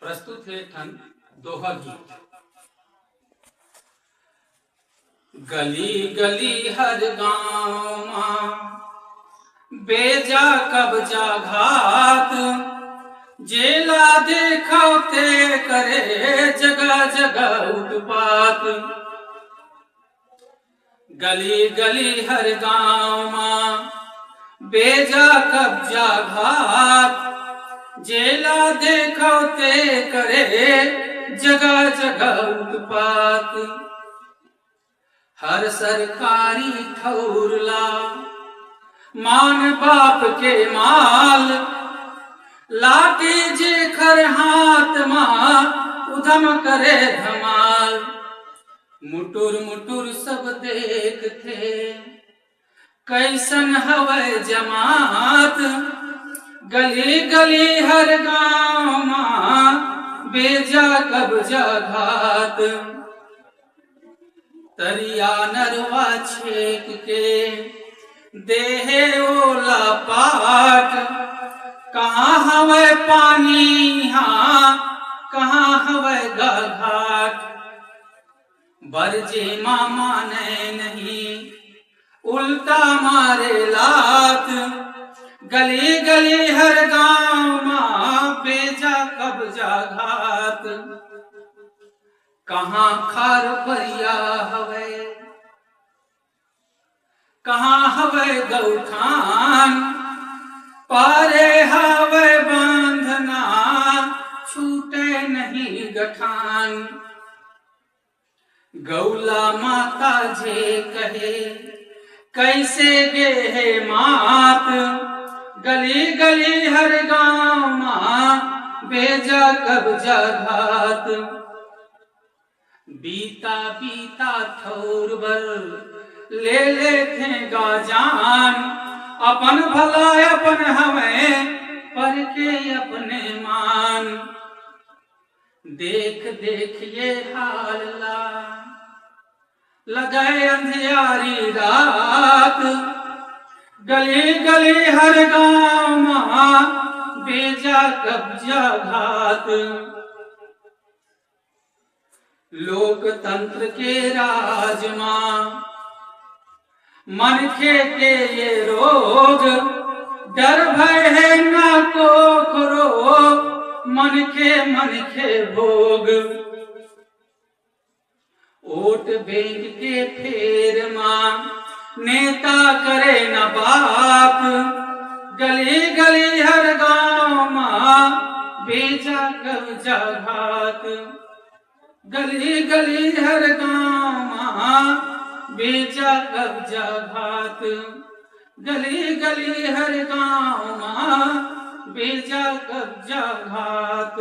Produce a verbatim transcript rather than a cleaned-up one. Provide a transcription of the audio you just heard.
प्रस्तुत हे एक ठन दोहा गीत। गली गली हर गांव मा बेजा कब्जा घात, जेला देखव ते करे जगह जगह उत्पात। गली गली हर गांव मा बेजा कब्जा घात, जेला देखव ते करे जगह जगह उत्पात। हर सरकारी ठौर ला मान बाप के माल, लाठी जेखर हाथ मा उधम करे धमाल। मुटुर मुटुर सब देखथे कइसन हवय जमात। गली गली हर गांव मा बेजा कब्जा घात। तरिया नरवा छेक के देहे ओला पाट। कहाँ हवय पानी हा, कहाँ हवय गा घाट। बरजे मा माने नहीं, उल्टा मारे लात। गली गली हर गांव मा बेजा कब्जा घात। कहाँ खार परिया हवय, कहाँ हवय गौठान, पारे हवय बांधना, छूटे नहीं गठान। गौला माता जे कहे, कइसे गे हे मात। गली गली हर गांव मा बेजा कब्जा घात। बीता बीता ठौर बर ले लेथे गा जान। अपन भला अपन हवय, पर के अपने मान। देख देख ये हाल ला लगय अंधियारी रात। गली गली हर गांव मा बेजा कब्जा घात। लोकतंत्र के राज मा मनखे के ये रोग, डर भय हे ना कोखरो, मनखे मनखे भोग। वोट बैंक के फेर मा नेता करे न बात। गली गली हर गांव मा बेजा कब्जा घात। गली गली हर गांव मा बेजा कब्जा घात। गली गली हर गांव मा बेजा कब्जा घात।